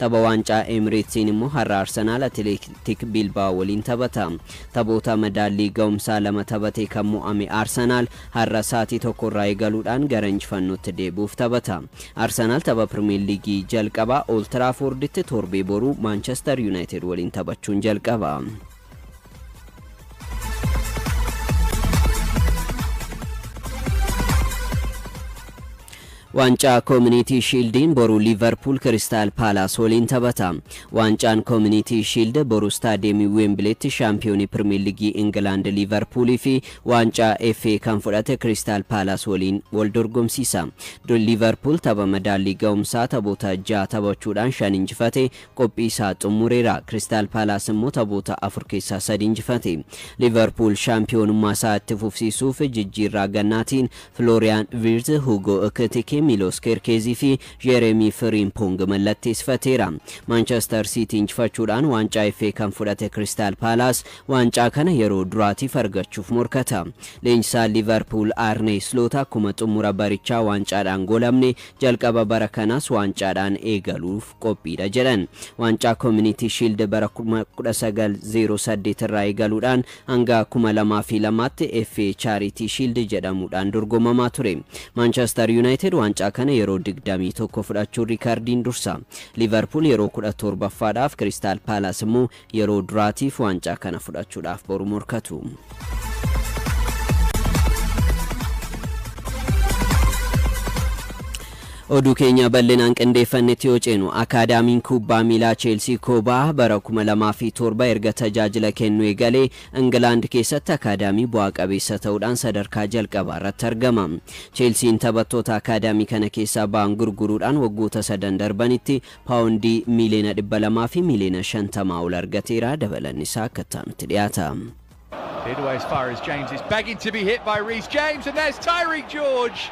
Tapha waancaa Emiratesin immoo har'a Arsenaal Atileetik Bilbao waliin taphata. Taphoota madaallii ga'umsaa 2 taphatee kan mo'ame Arsenaal har'a sa'aatii 1 irraa eegaluudhaan gara injifannootti deebi'uuf taphata. Arsenaal tapha Pirimeer Liigii jalqabaa Old Traafoorditti torbee boruu Maanchestar Yuunaayitid waliin taphachuun jalqaba. Waancaa Koominiitii Shiildiin boru Liivarpuul Kiristaal Paalaas waliin taphata. Waancaan Koominiitii Shiild boru Staadiyeemii Weembileetti shaampiyoonii Pirimeer Liigii Ingilaand Liivarpuulii fi waancaa FA kan fudhate Kiristaal Paalaas waliin wal dorgomsiisa. Liivarpuul tapha madaallii ga'umsaa taphoota 6 taphachuudhaan 5 injifate qophii isaa xumureera. Kiristaal Paalaas immoo taphoota 4 keessaa 3 injifate. Liivarpuul shaampiyoonummaa isaa itti fufsiisuuf jijjiirraa gannaatiin Flooriyaan Viirz, Hugo Ekitike, Milos Kerkeezii fi Jeeremii Firimpong mallatteessifateera. Maanchestar Siitii injifachuudhaan waancaa FA kan fudhate Kiristaal Paalaas waancaa kana yeroo duraatiif argachuuf morkata. Leenjisaan Liivarpuul Arne Sloot akkuma xumura barichaa waancaadhaan golamne jalqaba bara kanaas waancaadhaan eegaluuf qophiidha jedhan. Waancaa Community Shield bara 1908 irraa eegaluudhaan hanga 2002tti FA Charity Shield jedhamuudhaan dorgomamaa ture. Manchester United waancaa kana yeroo 21 fudhachuun riikardiin dursa. Liverpool yeroo 17ffaadhaaf, Crystal Palace immoo yeroo duraatiif waancaa kana fudhachuudhaaf boru morkatu. Oduu keenya bal'inaan qindeeffannetti yoo ceenu, akaadaamiin kubbaa miilaa Cheelsii Koobaa bara 2007 erga tajaajila kennuu eegalee Ingilaand keessatti akaadaamii bu'aa qabeessa ta'uudhaan sadarkaa jalqabaa irratti argama. Cheelsiin taphattoota akaadaamii kana keessaa ba'an gurguruudhaan waggoota sadan darbanitti paawundii miiliyoona 200 fi miiliyoona 50 ol argateera. Dabalanni isaa akka itti dhiyaata. Cleared away as far as James is begging to be hit by Reece James, and there's Tyreek George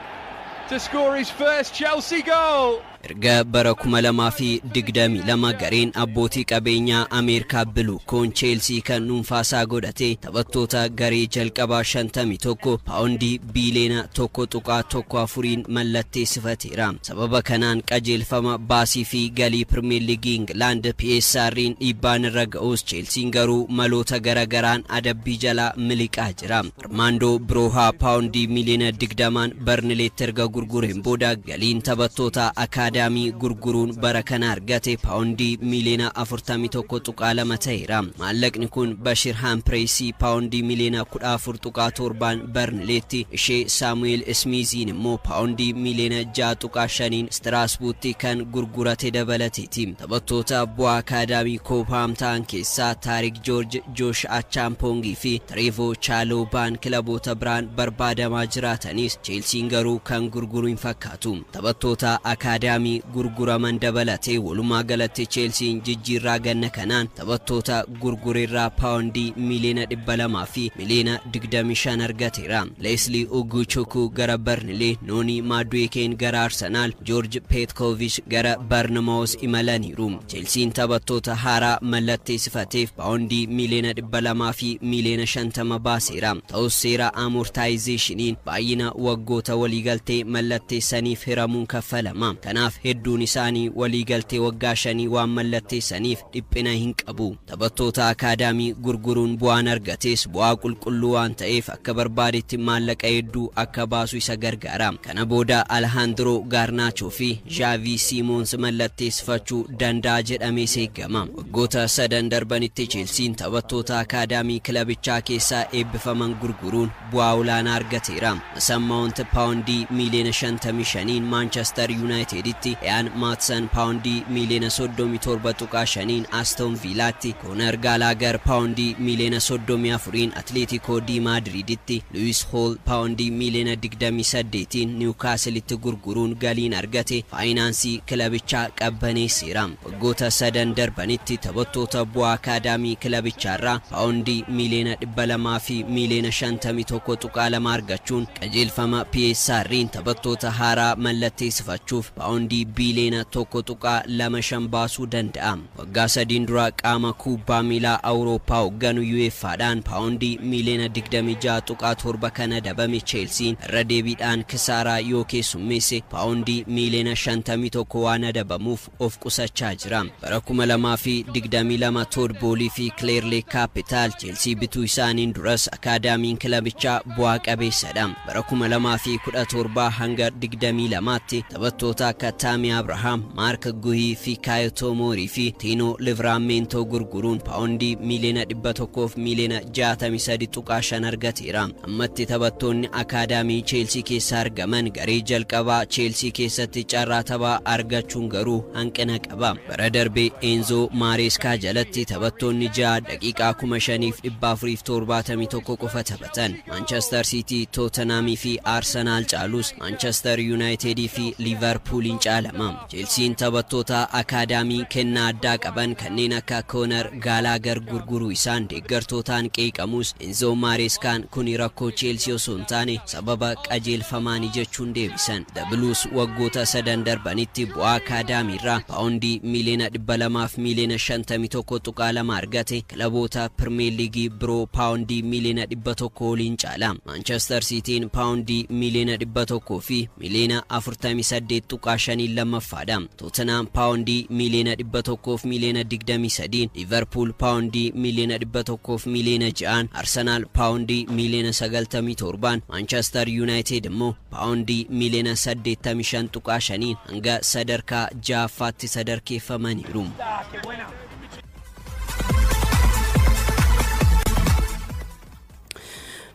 to score his first Chelsea goal. Erga bara 2022 gareen abbootii qabeenyaa Ameerikaa Biluukoon Cheelsii kan dhuunfaasaa godhate taphattoota garee jalqabaa 51 paawundii biiliyoona 1.14 mallatteessifateera. Sababa kanaan qajeelfama baasii fi galii Pirimeer Liigii Ingilaand PSR'n dhiibbaan irra ga'us, Cheelsiin garuu maloota garagaraan adabbii jalaa miliqaa jira. Armaandoo Biroohaa paawundii miiliyoona 20 Barnileetti erga gurgureen booda galiin taphattoota akaadaamii gurguruun bara kana argate paawundii miiliyoona 41.2 ta'eera. Maallaqni kun Bashir Hampireesii paawundii miiliyoona 14.7 Barnileetti, ishee Saamu'eel Ismiiziin immoo paawundii miiliyoona 6.5 Strasbuutti kan gurgurate dabalateeti. Taphattoota bu'aa akaadaamii Koopaam ta'an keessaa Taarik Joorj, Joosh Achampongii fi Treevoo Chaaloobaan kilaboota biraan barbaadamaa jiraatanis, Cheelsiin garuu kan gurguru hin fakkaatu. Taphattoota akaadaamii gurguraman dabalatee walumaa galatti Cheelsiin jijjiirraa ganna kanaan taphattoota gurgureerraa paawundii miiliyoona 200 fi miiliyoona 25 argateera. Leeslii Uguchukwu gara Barnilee, Noonii Maaduekeen gara Arsenaal, Joorj Petkovic gara Barnamaus imalaniiru. Cheelsiin taphattoota haaraa mallatteessifateef paawundii miiliyoona 200 fi miiliyoona 50 baaseera. Ta'us seera amortaayizeeshiniin baay'ina waggoota waliigaltee mallatteessaniif hiramuun kaffalama. Kanaaf hedduun isaanii waliigaltee waggaa 5 waan mallatteessaniif dhiphina hin qabu. Taphattoota akaadaamii gurguruun bu'aan argates bu'aa qulqulluu waan ta'eef akka barbaadetti maallaqa hedduu akka baasu isa gargaara. Kana booda Alejandro Garnacho fi Xavi Simons mallatteessifachuu danda'a jedhamee eegama. Waggoota sadan darbanitti Cheelsiin taphattoota akaadaamii kilabichaa keessaa eebbifaman gurguruun bu'aa olaanaa argateera. Mason Mount paawundii miiliyoona 55 Manchester Uniteditti, Ian Maatsan paawundii miiliyoona 37.5 Aston Villaatti, Conor Gallagher paawundii miiliyoona 34 Atletico di Madriditti, Lewis Hall paawundii miiliyoona 28 Newcastleitti gurguruun galiin argate faayinaansii kilabichaa qabbaneesseera. Waggoota sadan darbanitti taphattoota bu'aa akaadaamii kilabichaarraa paawundii miiliyoona 200 fi miiliyoona 51.2 argachuun qajeelfama PSR'n taphattoota haaraa mallatteessifachuuf paawundii paawundii biiliyoona 1.25 baasuu danda'a. Waggaa 3n dura qaama kubbaa miilaa Awurooppaa hoogganu UEFAdhaan paawundii miiliyoona 26.7 kan adabame Cheelsiin irra deebiidhaan kisaaraa yoo keessummeesse paawundii miiliyoona 51 waan adabamuuf of qusachaa jira. Bara 2022 Todd Boehly fi Clearlake Capital Cheelsii bituu isaaniin duras akaadaamiin kilabichaa bu'aa qabeessadha. Bara 2017 hanga 22tti taphattoota akka Taami Abrahaam, Maark Guhii fi Fikayo Tomori fi Tino Livramento gurguruun paawundii miiliyoona 100 fi miiliyoona 63.5 argateera. Ammatti taphattoonni akaadaamii Cheelsii keessa argaman garee jalqabaa Cheelsii keessatti carraa taphaa argachuun garuu hanqina qaba. Bara darbe Enzo Maresca jalatti taphattoonni 6 daqiiqaa 5471 qofa taphatan. Manchester City, Tottenham fi Arsenal caalus Manchester United fi Liverpooliin caalama. Chelsiin taphattoota akaadaamii kennaa addaa qaban kanneen akka Conor Gallagher gurguruu isaan deeggartootaan qeeqamus Enzo Marescaan kuni rakkoo Chelsea osoo hin taane sababa qajeelfamaani jechuun deebisan. Blues waggoota sadan darbanitti bu'aa akaadaamiirraa paawundii miiliyoona 200 fi miiliyoona 51.2 argate kilaboota Pirimeer Liigii biroo paawundii miiliyoona 100 waliin caala. Manchester Cityin paawundii miiliyoona 100 fi miiliyoona 48.5 lammaffaadha. Tottenham paawundii miiliyoona 100 fi miiliyoona 23, Liverpool paawundii miiliyoona 100 fi miiliyoona 6, Arsenal paawundii miiliyoona 97, Manchester United immoo paawundii miiliyoona 85.5 hanga sadarkaa 6ffaatti sadarkeeffamaniiru.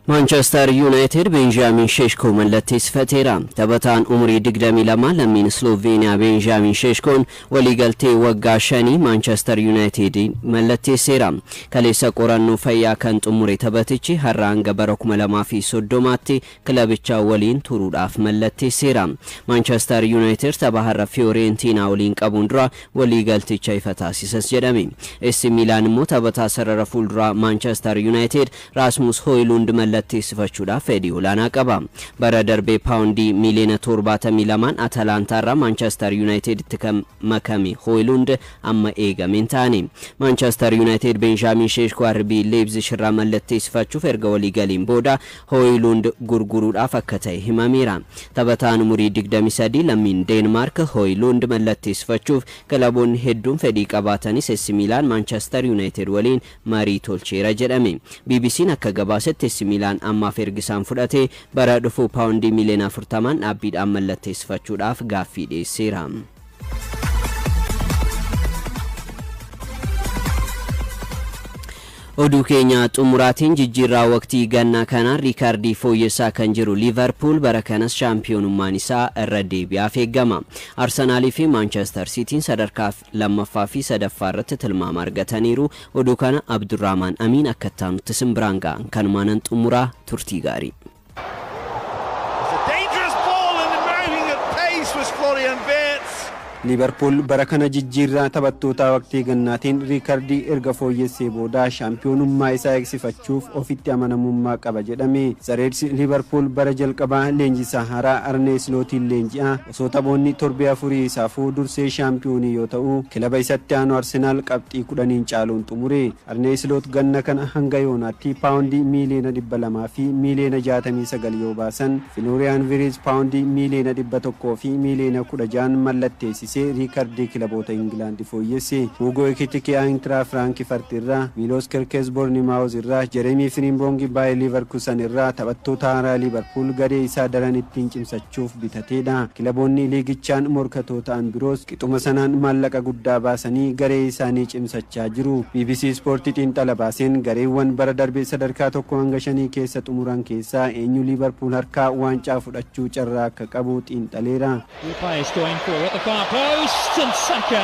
Manchester United Benjamin Šeško mallatteessifateera. Taphataan umurii 22 lammiin Sloveeniyaa Benjamin Šeškoon waliigaltee waggaa 5 Manchester United mallatteesseera. Kaleessa qorannoo fayyaa kan xumure taphatichi har'a hanga bara 2030tti kilabicha waliin turuudhaaf mallatteesseera. Manchester United tapha har'a Fiorentina waliin qabuun dura waliigalticha ifa taasisas jedhame. AC Milan immoo taphataa sarara fuulduraa Manchester United Rasmus Højlund mallatteessifachuudhaaf fedhii olaanaa qaba. Bara darbee paawundii miiliyoona 72 Atalantaarraa Manchester Uniteditti kan makame Højlund amma eegame hin taane. Manchester United Benjamin Šeško RB Leipzig irraa mallatteessifachuuf erga walii galiin booda Højlund gurguruudhaaf akka ta'e himameera. Taphataan umurii 23 lammiin Deenmaark Højlund mallatteessifachuuf kilaboonni hedduun fedhii qabaatanis AC Milan Manchester United waliin marii tolcheera jedhame. BBC'n akka gabaasetti AC Milan ammaaf ergisaan fudhate bara dhufu paawundii miiliyoona 40 dhaabbiidhaan mallatteessifachuudhaaf gaaffii dhiyeesseera. Oduu keenya xumuraatiin jijjiirraa waqtii gannaa kanaan riikaardii fooyyessaa kan jiru Liverpool bara kanas shaampiyoonummaan isaa irra deebi'aaf eegama. Arsenaalii fi Manchester Cityin sadarkaa 2ffaa fi 3ffaa irratti tilmaama argataniiru. Oduu kana Abdurrahman Amiin akka itti simbiraan ga'an kanumaanan xumuraa turtii gaarii. Liverpool bara kana jijjiirraa taphattoota waqtii gannaatiin riikardii erga fooyyessee booda shaampiyoonummaa isaa eegsifachuuf ofitti amanamummaa qaba jedhame. The Reds Liverpool bara jalqabaa leenjisaa haaraa Arne Slootiin leenji'a osoo taphoonni torbee 4 isaafuu dursee shaampiyoonii yoo ta'u kilaba isatti aanu Arsenaal qabxii 10 caaluun xumure. Arne Sloot ganna kana hanga yoonaatti paawundii miiliyoona 200 fi miiliyoona 69 yoo baasan Florian Wirtz paawundii miiliyoona 100 fi miiliyoona 16 mallatteessise. Riikardii kilaboota Ingilaandi fooyyesse. Hugo Ekitike Eintracht Frankfurt irraa, Milos Kerkez Bournemouth irraa, Jeremy Frimpong Bayer Leverkusen irraa taphattoota haaraa Liverpool garee isaa daran ittiin cimsachuuf bitateedha. Kilaboonni liigichaan morkatoo ta'an biroos qixuma sanaan maallaqa guddaa baasanii garee isaanii cimsachaa jiru. BBC Sport xiinxala baaseen gareewwan bara darbe sadarkaa 1 hanga 5 keessa xumuran keessaa eenyu Liverpool harkaa waancaa fudhachuu carraa akka qabu xiinxaleera. Post and Saka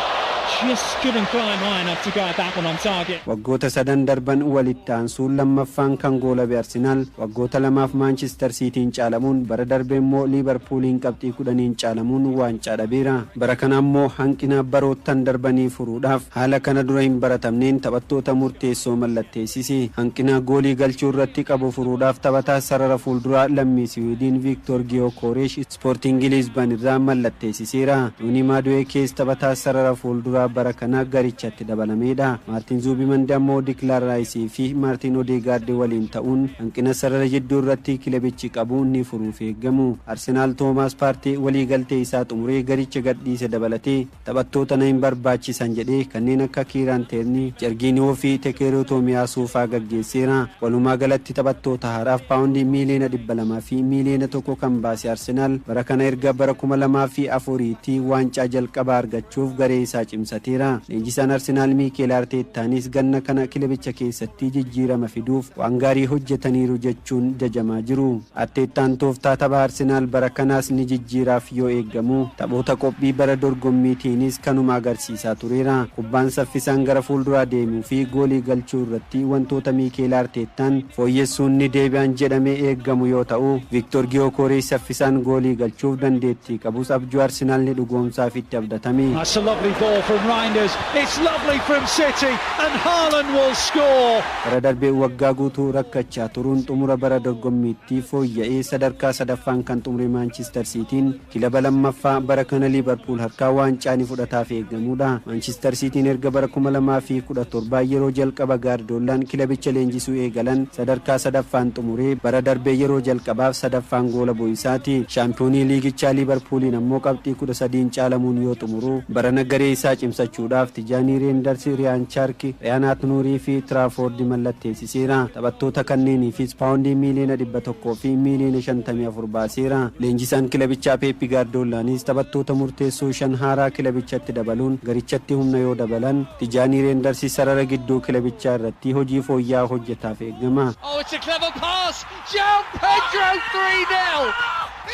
Just couldn't climb high enough to guide that one on target. Waggoota sadan darban walitti aansuun lammaffaan kan goolabe Arsenaal, waggoota lamaaf Maanchister Siitiin caalamuun, bara darbe immoo Liibarpuuliin qabxii 10n caalamuun waancaa dhabeera. Bara kana ammoo hanqina baroottan darbanii furuudhaaf haala kana dura hin baratamneen taphattoota murteessoo mallatteessise. Hanqina goolii galchuu irratti qabu furuudhaaf taphataa sarara fuulduraa lammii Siwiidin Viiktoor Giyookoreesh Ispoortiingi Liizban irraa mallatteessiseera. Noonii Maaduweekees taphataa sarara fuulduraa bara kana garichatti dabalameedha. Maartiin Zuubimandi ammoo Diklaar Raayisii fi Maartiin Odeegaardi waliin ta'uun hanqina sarara jidduu irratti kilabichi qabu ni furuuf eeggamu. Arsenaal Toomaas Paartii waliigaltee isaa xumuree garicha gadhiise dabalatee, taphattoota na hin barbaachisan jedhee kanneen akka Kiiraan Teernii, Jargiinoo fi Tekeeroo Toomiyaasuu faa gaggeesseera. Walumaa galatti taphattoota haaraaf paawundii miiliyoona 200 fi miiliyoona 1 kan baase Arsenaal, bara kana erga bara 2004tti waancaa jalqabaa argachuuf garee isaa cimsateera. Leenjisaan Arsenaal Miikeel Arteettaanis ganna kana kilabicha keessatti jijjiirama fiduuf waan gaarii hojjetaniiru jechuun jajamaa jiru. Arteettaan tooftaa tapha Arsenaal bara kanaas ni jijjiiraaf yoo eeggamu, taphoota qophii bara dorgommiitiinis kanuma agarsiisaa tureera. Kubbaan saffisaan gara fuulduraa deemuu fi goolii galchuu irratti wantoota Miikeel Arteettaan fooyyessuun ni deebi'an jedhamee eeggamu yoo ta'u, Viktor Giyookorees saffisaan goolii galchuuf dandeettii qabus abjuu Arsenaal ni dhugoomsaaf itti abdatame. That's a lovely ball from Reijnders. It's lovely from City, and Haaland will score. Bara darbee waggaa guutuu rakkachaa turuun xumura bara dorgommiitti fooyya'ee sadarkaa sadaffaan kan xumure Maanchister Siitiin kilaba lammaffaa bara kana Liibarpuul harkaa waancaa ni fudhataaf eeggamudha. Maanchister Siitiin erga bara 2017 yeroo jalqaba Gaardoolaan kilabicha leenjisuu eegalan sadarkaa sadaffaan xumuree, bara darbee yeroo jalqabaaf sadaffaan goola bu'isaati. Shaampiyoonii liigichaa Liibarpuuliin ammoo qabxii 13n caalamuun yoo xumuru, barana garee isaa cimsachuudhaaf Tijaanii Reenders, Riyaan Chaarki, Riyaan Nuurii fi Tiraafoordi mallatteessiseera. Taphattoota kanneeniifis paawundii miiliyoona 154 baaseera. Leenjisaan kilabichaa Peeppi Gaardoolaanis taphattoota murteessoo shan haaraa kilabichatti dabaluun garichatti humna yoo dabalan, Tijaanii Reendarsi sarara gidduu kilabichaa irratti hojii fooyya'aa hojjetaaf eegama. Oh, it's a clever pass. João Pedro, 3-0.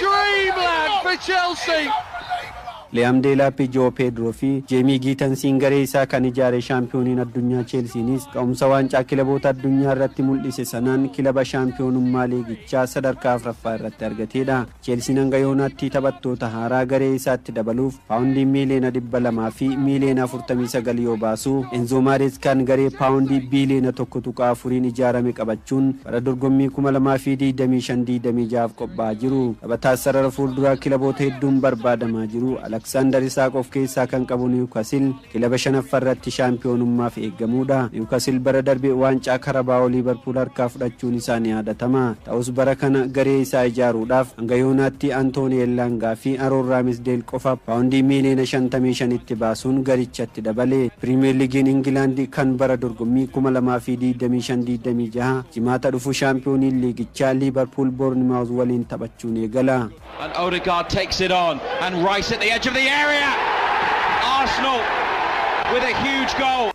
Dreamland for Chelsea. Liyaam Deelaappi, Joo Peedroo fi Jeemii Giitansiin garee isaa kan ijaare shaampiyooniin addunyaa Cheelsiinis ka'umsa waancaa kilaboota addunyaa irratti mul'ise sanaan kilaba shaampiyoonummaa liigichaa sadarkaa afuraffaa irratti argateedha. Cheelsiin hanga yoonaatti taphattoota haaraa garee isaatti dabaluuf paawundii miiliyoona 249 yoo baasu, Enzo Maareeskaan garee paawundii biiliyoona 1.4n ijaarame qabachuun bara dorgommii 2025 26 qophaa'aa jiru. Taphataa sarara fuulduraa kilaboota hedduun barbaadamaa jiru Aleksaandar Isaaq of keessaa kan qabu Niwukasil kilaba shanaffaa irratti shaampiyoonummaaf eeggamuudha. Niwukasil bara darbe waancaa Karabaa'oo Liibarpuul harkaa fudhachuun isaa ni yaadatama. Ta'us bara kana garee isaa ijaaruudhaaf hanga yoonaatti Antooni Ellaangaa fi Aroon Raamisdeel qofa paawundii miiliyoona 55tti baasuun garichatti dabale. Piriimeer Liigiin Ingilaandi kan bara dorgommii 2025 26 Jimaata dhufu shaampiyooniin liigichaa Liibarpuul Boornimaawuz waliin taphachuun eegala. And Odegaard takes it on, and Rice at the edge of the area. Arsenal with a huge goal.